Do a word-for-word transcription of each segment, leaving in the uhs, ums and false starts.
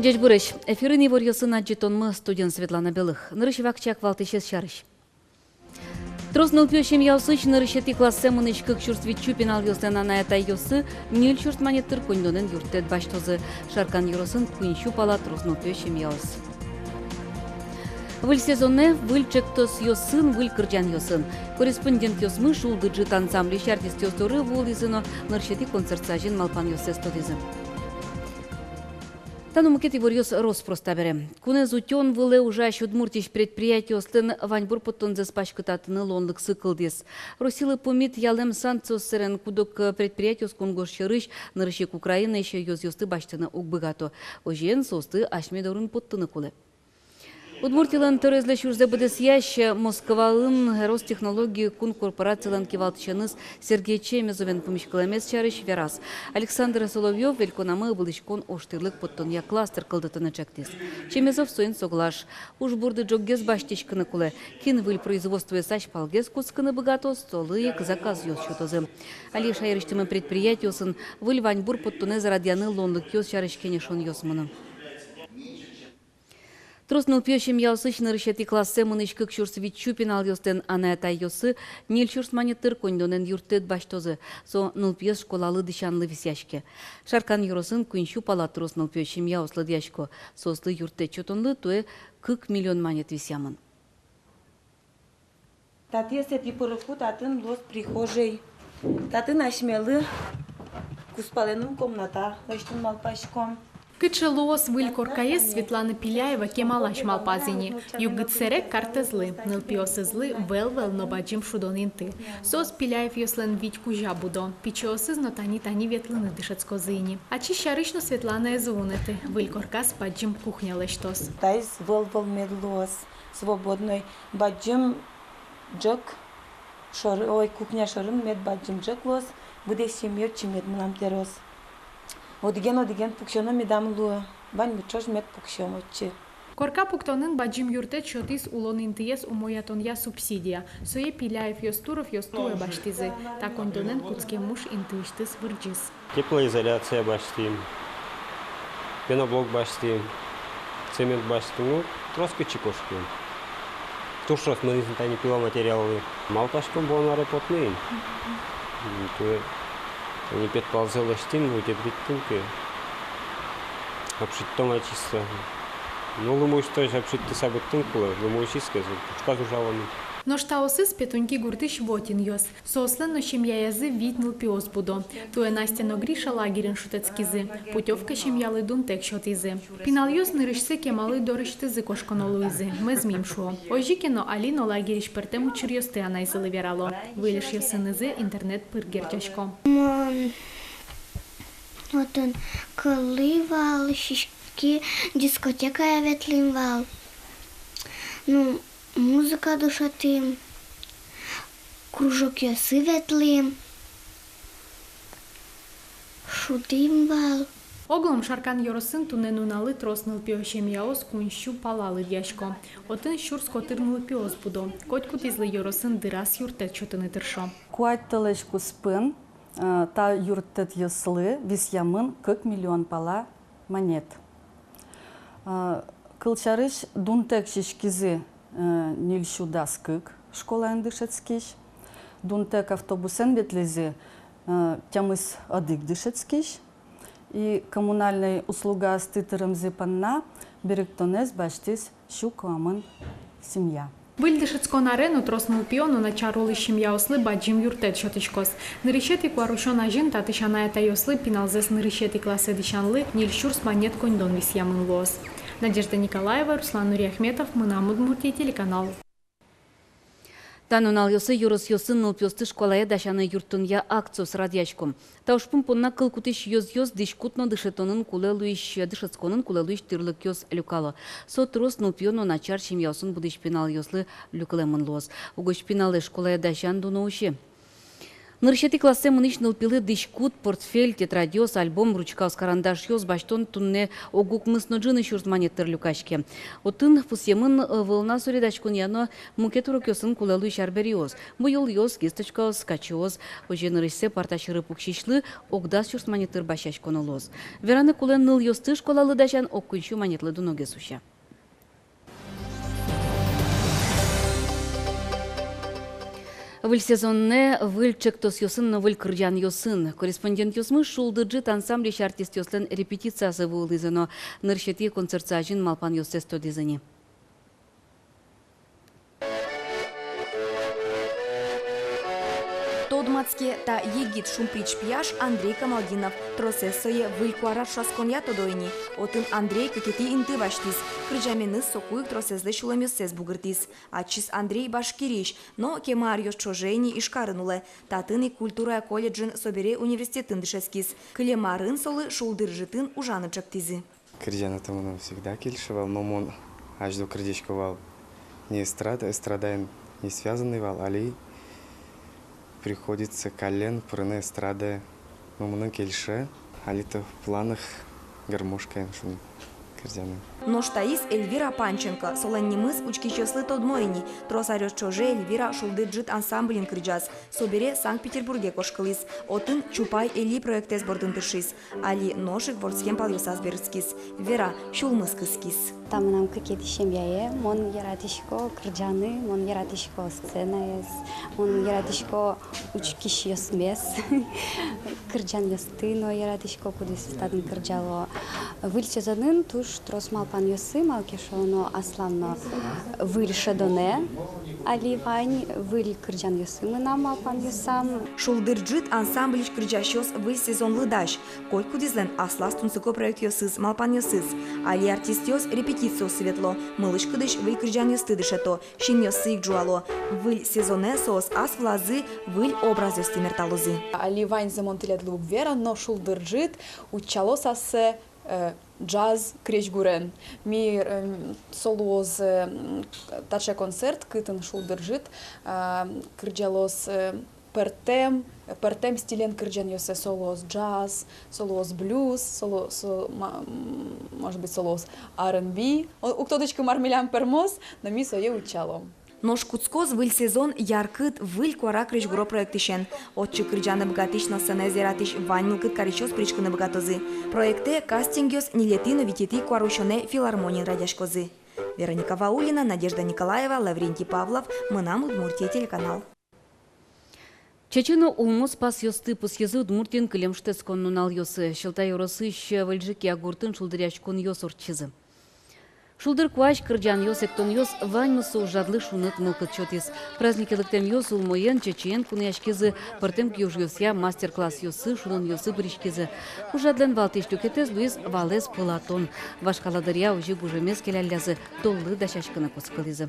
Ӟечбуресь! Эфирын иворъёсын адӟытонмы, студиын Светлана Белых. Нырысь вакчияк валтӥсез сярысь. Трос нылпиё семьяосысь нырысетӥ классэ мынӥсь кык сюрс витьсю пиналъёслэн анай-атайёссы ньыль сюрс манет тыр коньдонэн юрттэт басьтозы. Шаркан ёросын куиньсю пала трос нылпиё семьяос. Выль сезонэ выль ӵектосъёсын, выль кырӟанъёсын. Корреспондентъёсмы «Шулдыр ӝыт» ансамблись артистъёс доры вуылӥзы но нырысетӥ концертсы азьын малпанъёссэс тодӥзы. Та но мукет иворъёс рос-прос табере. Кунэз утён вылэ ужась Удмуртиысь предприятиослэн ваньбур поттонзэс паськытатыны луонлыксы кылдӥз. Россилы пумит ялэм санкциос сэрен куд-ог предприятиос кунгож сьӧрысь, нырысь ик Украинаысь, ёзъёсты басьтыны уг быгато. Озьыен, соосты асьме дорын поттыны кулэ. Удмуртилэн тӧроезлэсь ужзэ быдэсъясь, Москваын Ростехнологии кун корпорацилэн кивалтӥсеныз Сергей Чемезовен пумиськылэмез сярысь вераз. Александр Соловьёв Элькунамы ыбылӥськон ожтӥрлык поттонъя кластер кылдытыны ӵектӥз. Чемезов соин соглаш. Уж борды ӝоггес басьтӥськыны кулэ. Кин выль производствоез азьпалгес кутскыны быгатоз, солы ик заказъёс сётозы. Али шаерысьтымы предприятиосын выль ваньбур поттонэз радъяны луонлыкъёс сярысь кенешонъёс мыно. Трос нылпиё семьяосысь нырысетӥ классэ мынӥсь кык сюрс витьсю пиналъёслэн анай-атайёссы ньыль сюрс манет тыр коньдонэн юрттэт басьтозы. Со нылпиез школалы дӥсянлы висъяське. Шаркан ёросын куиньсю пала трос нылпиё семьяос лыдъясько. Соослы юрттэт сётонлы туэ кык миллион манет висъямын. Татысь сэтӥ пырыку татын луоз прихожей. Татын асьмелы кузпалэным комната лэсьтыны малпаськом. Кыӵе луоз выль коркаез, Светлана Пиляева кемалась малпаз ини. Югыт сэрег картэзлы, нылпиосызлы вӧл-вӧл но бадӟым шудон инты. Соос Пиляевъёслэн вить кузя будо. Пичиосыз но тани-тани ветлыны дышетскозы ини. Ачиз сярысь но Светлана ӧз вунэты. Выль корказ бадӟым кухня лэсьтоз. Таиз вӧл-вӧл мед луоз. Свободной, бадӟым ӝӧк шоры, ой, кухня шорын мед бадӟым ӝӧк луоз, быдэс семья отчы мед мынам тыроз. Одӥген-одӥген пуксёно медам луы, ваньмы ӵош мед пуксём отчы. Корка пуктонын бадӟым юрттэт сётӥз улон интыез умоятонъя субсидия. Сое Пиляевъёс, Туровъёс туэ басьтӥзы. Та коньдонэн кутскем уж интыысьтыз вырӟиз. Теплоизоляция басьтӥм, пеноблок басьтӥм, цемент басьтӥм, ну, трос кытчы кошкем. Туж трос мынӥз ини тани пиломатериаллы. Малпаськом вуоно аре потыны ини. М, туэ тани педпалзэ лэсьтӥм, утеплитьтӥм ке, обшиттом ачиз. Ну, лымыосыз тоже обшиттыса быдтыны кулэ, лымыосыз ке, со пушказ ужало ни. Нош таосыз Петуньки гуртысь Вотинъёс. Соослэн но семьяязы вить нылпиос будо. Туэ Настя но Гриша лагерьын шутэтскизы. Путёвка семьялы дунтэк сётӥзы. Пиналъёс нырысьсэ кемалы дорысьтызы кошконо луизы, мӧзмим шуо. Озьы ке но, али но лагерьысь пӧртэм учыръёсты анайзылы верало. Выль эшъёсынызы интернет пыр герӟасько. Мон отын кылӥ вал, сиськи дискотекае ветлӥм вал. Ну, музыка дышетӥм, кружокъёсы ветлӥм, шудӥм вал. Оглом Шаркан ёросын туннэ нуналлы трос нылпиё семьяос куиньсю пала лыдъясько. Отын сюрс котыр нылпиос будо. Котькудӥзлы ёросын дыраз юрттэт сётыны тыршо. Куать толэзь куспын, э, та юрттэтъёслы висъямын кык миллион пала манет. Э, кылсярысь, дунтэк сиськизы, э, ньыльсю дас кык школаын дышетскись, дунтэк автобусэн ветлӥзы, э, тямыс одӥг дышетскись, и коммунальной услугаосты тырымзы понна берыктонэз басьтӥз сю куамын семья. Выль дышетскон аре но трос нылпиё но начар улӥсь семьяослы бадӟым юрттэт сётӥськоз. Нырысетӥ куарусён азьын татысь анай-атайёслы пиналзэс нырысетӥ классэ дӥсянлы ньыль сюрс манет коньдон висъямын луоз. Надежда Николаева, Руслан Нуриахметов, «Мынам Удмуртие» телеканал. Та нуналъёсы ёросъёсын нылпиосты школае дасяны юрттонъя акциос радъясько. Та ужпум понна кыл кутӥсь ёзъёс дӥськут но дышетонын кулэ луись, дышетсконын кулэ луись тӥрлыкъёс люкало. Со трос нылпиё но начар семьяосын будӥсь пиналъёслы люкылэмын луоз. Угось пиналэз школае дасян дуно усе. Нырысетӥ классэ мынӥсь нылпилы дӥськут, портфель, тетрадьёс, альбом, ручкаос, карандашъёс басьтон туннэ ог укмыс но ӝыны сюрс манет тыр люкаське. Отын пусъемын ӧвӧл на суредаськонъя но мукет урокъёсын кулэ луись арбериос: буёлъёс, кисточкаос, качыос. Озьы нырысьсэ парта сьӧры пуксисьлы ог дас сюрс манет тыр басьяськоно луоз. Вераны кулэ, нылъёсты школалы дасян ог куинь сю манетлы дуногес уся. Выль сезонэ выль ӵектосъёсын но выль кырӟанъёсын. Корреспондентъёсмы «Шулдыр ӝыт» ансамблись артистъёслэн репетициязы вуылӥзы но нырысетӥ концертсы азьын малпанъёссэс тодӥзы ни. Тодматске, та егит шумприч пияш Андрей Камалдинов. Тросэз сое выль куара ӵошатсконъя тодо ини. Отын Андрей кыкетӥ инты басьтӥз. Кырӟаменыз соку ик тросэзлэсь сюлэмъёссэс бугыртӥз. Ачиз Андрей Башкириысь, но кема аръёс ӵоже ини Ижкарын улэ. Татын ик культурая колледжын, собере университетын дышетскиз. Кылем арын солы «Шулдыр ӝытын» ужаны ӵектӥзы. Кырӟаны-то мыным всегда кельше вал, но мон азьло кырӟасько вал не эстрада, эстрадаен не связанный вал, али приходится каллен пырыны эстрадае. Но мыным кельше, али-то в планах гармошкаен шуны кырӟаны. Нош таиз Эльвира Панченко, солэн нимыз учкисьёслы тодмо ини. Трос аръёс ӵоже Эльвира «Шулдыр ӝыт» ансамблин кырӟаз. Собере Санкт-Петербурге кошкылӥз. Отын «Чупай Эли» проектэз бордын тыршиз. Али нош ик вордскем палъёсаз берытскиз. Вера сюлмыз кыскиз. Та мынам кыкетӥ семьяе. Мон яратӥсько кырӟаны, мон яратӥсько сценаез, мон яратӥсько учкисьёсмес, кырӟанъёсты но яратӥсько, кудӥз татын кырӟало. Выль сезонын туж трос малпанъёсы, малы ке шуоно аслам но выль шӧдонэ али вань, выль кырӟанъёсы мынам малпанъёсам. «Шулдыр ӝыт» ансамбльысь кырӟасьёс выль сезонлы дась. Котькудӥзлэн аслаз тунсыко проектъёсыз, малпанъёсыз. Али артистъёс репетициосы ветло, мылысь-кыдысь выль кырӟанъёсты дышето, синъёссы ик ӝуало. Выль сезонэ соос ас вылазы выль образъёсты мерталозы. Али ваньзэ мон тӥледлы уг вера, но «Шулдыр ӝыт» утчалоз ассэ, э, джаз крезьгурен. Ми, э, со луоз, э, таӵе концерт, кытын «Шулдыр ӝыт», э, кырӟалоз, э, пӧртэм, пӧртэм стилен кырӟанъёссэ: со луоз джаз, со луоз блюз, со лу-, со, ма-, м, может быть, со луоз R and B. О, уг тодӥськы, мар милям пӧрмоз, но ми сое утчалом. Нош кутскоз выль сезон яркыт, выль куара крезьгуро проектысен. Отчы кырӟаны быгатӥсь но сценаез яратӥсь вань мылкыд карисьёс пыриськыны быгатозы. Проектэ кастингъёс ньылетӥ но витетӥ куарусёнэ филармониын радъяськозы. Вероника Ваулина, Надежда Николаева, Лаврентий Павлов, «Мынам Удмуртие» телеканал. Чечы но улмо спасъёсты пусйизы Удмуртиын кылем шутэтскон нуналъёсы. Сьӧлта ёросысь Выль Ӝикъя гуртын шулдыръяськонъёс ортчизы. Шулдыр куазь, кырӟанъёс, эктонъёс — ваньмыз со ужрадлы шуныт мылкыд сётӥз. Празднике лыктэмъёс улмоен, Чечыен кунояськизы, пӧртэм киужъёсъя мастер-классъёсы, шудонъёсы пыриськизы. Ужрадлэн валтӥсь люкетэз луиз валэз пылатон. Вашкала дыръя озьы гужемез келяллязы, толлы дасяськыны кутскылӥзы.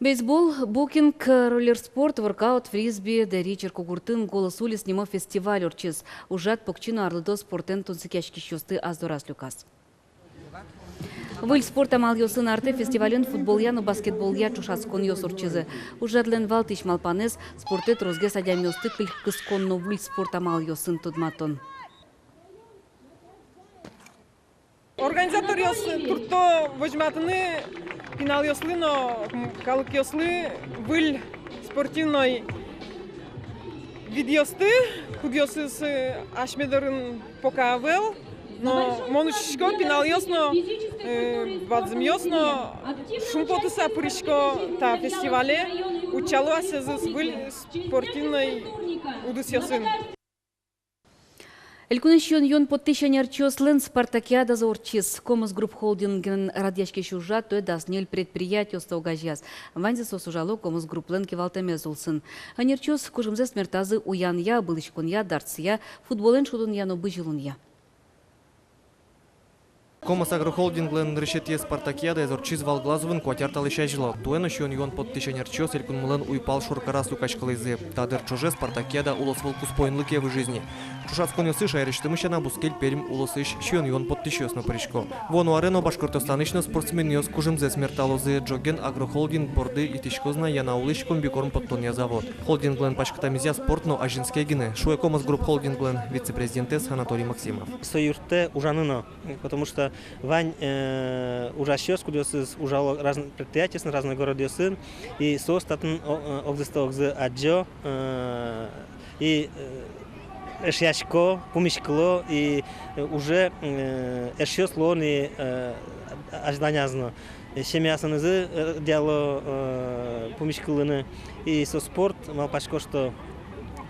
Бейсбол, букинг, роллерспорт, воркаут, фрисби. Дэри черкогуртын «Голос улиц» нимо фестиваль ортчиз. Ужрад покчи но арлыдо спортэн тунсыкъяськисьёсты ас дораз люказ. Выль спорт амалъёсын артэ фестивальын футболъя но баскетболъя ӵошатсконъёс ортчизы. Ужрадлэн валтӥсь малпанэз — спортэ тросгес адямиосты кыль-, кыскон но выль спорт амалъёсын тодматон. Организаторъёс туртто возьматыны пиналъёслы но, м, калыкъёслы выль спортивной видъёсты, кудъёсыз, э, асьме дорын пока ӧвӧл. Но мон учкисько, пиналъёс но, э, бадӟымъёс но шумпотыса пырисько та фестивале, утчало асьсэзыз выль спортивной удысъёсын. Элькунысь сиён-юон поттӥсь ӧнерчиослэн спартакиадазы ортчиз. «Комос Групп» холдинген радъяськись ужрад туэ дас ньыль предприятиосты огазеяз. Ваньзэ соос ужало «Комос Групплэн» кивалтэмез улсын. Ӧнерчиос кужымзэс мертазы уянъя, ыбылӥськонъя, дартсъя, футболэн шудонъя но бызьылонъя. «Комос Агрохолдинглэн» нырысетӥез спартакиадаез ортчиз вал Глазовын куать ар талэсь азьло. Туэ но сиён-юон поттӥсь ӧнерчиос элькунмылэн уйпал шоркараз люкаськылӥзы. Та дыр ӵоже спартакиада улосвыл куспо инлыке выжиз ни. Ӵошатсконъёсы шаерысьтымы сяна бускель Пермь улосысь сиён-юон поттӥсьёс но пырисько. Вуоно аре но Башкортостанысь но спортсменъёс кужымзэс мерталозы. Ӝоген агрохолдинг борды итӥськоз на Янаулысь комбикорм поттонъя завод. Холдинглэн паськытэмезъя спорт но азинске гинэ, шуэ Комос Групп холдинглэн вице-президентэз Анатолий Максимов. Со юрттэ ужаны но, потому что вань, э, ужасьёс, кудъёсыз ужало разн-, предприятиосын, разной городъёсын, и соос татын о-, э, огзэсты огзы адӟо, э, и, э, эшъясько, пумиськыло, и, э, уже, э, эшъёс луо ни, э, азьланяз но. Э, семьяосынызы, э, дяло, э, пумиськылыны. И со спорт, малпасько, что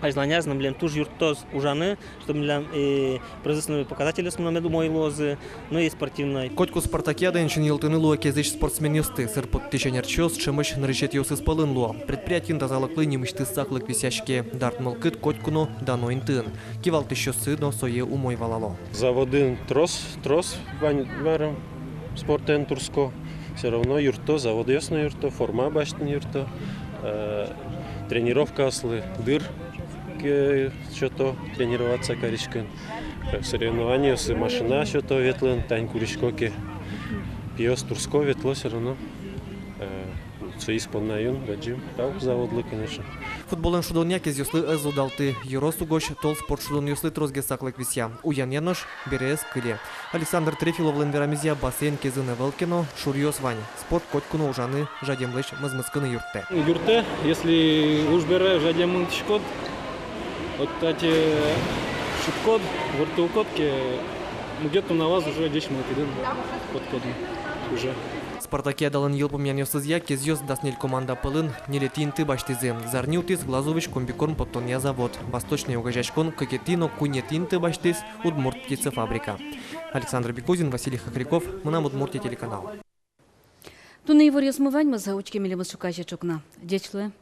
азьланяз но милем туж юрттоз ужаны, чтобы милям и производственной показательёсмы но мед умой луозы, ну и спортивной. Котьку спартакиадаын синйылтыны луэ Кезысь спортсменъёсты. Сыр поттӥсь ӧнерчиос ӵемысь нырысетӥосыз пӧлын луо. Предприятиын тазалыклы нимысьтыз саклык висъяське. Дарт мылкыд котьку но дано интыын. Кивалтӥсьёссы но сое умой валало. Заводын трос, трос вань марым спортэн турско. Всё равно юртто, заводъёс но юртто, форма басьтыны юртто. Э, тренировкаослы дыр ке сёто тренироваться кариськыны. Э, соревнованиосы машина сёто ветлыны, тань курисько ке. Пиос турско, ветло всё равно. Э, соиз понна юн бадӟым тау заводлы, конечно. Футболэн шудонъя Кезъёслы ӧз удалты. Ёрос угось тол спорт шудонъёслы тросгес саклык висъя. Уянъя нош бере ӧз кыле. Александр Трефиловлэн верамезъя, бассейн Кезын ӧвӧл ке но, шуръёс вань. Спорт котьку но ужаны, жадемлэсь мызмыскыны юрттэ. Юрттэ, если уж бере жадем мынӥськод, вот тати шудӥськод, ворттылӥськод ке, мукет нуналаз уже ӟеч мылкыдын потӥськод уже. Спартакиадалэн йылпумъянъёсызъя Кезъёс дас ньыль команда пӧлын ньылетӥ инты басьтӥзы. Зарни утӥз Глазовысь комбикорм поттонъя завод. Восточной огазеяськон кыкетӥ но куинетӥ инты басьтӥз Удмурт птицефабрика. Александр Бекузин, Василий Хохряков, «Мынам Удмуртие» телеканал. Туннэ иворъёсмы ваньмыз. Учке милемыз ӵуказе ӵукна. Ӟеч луэ.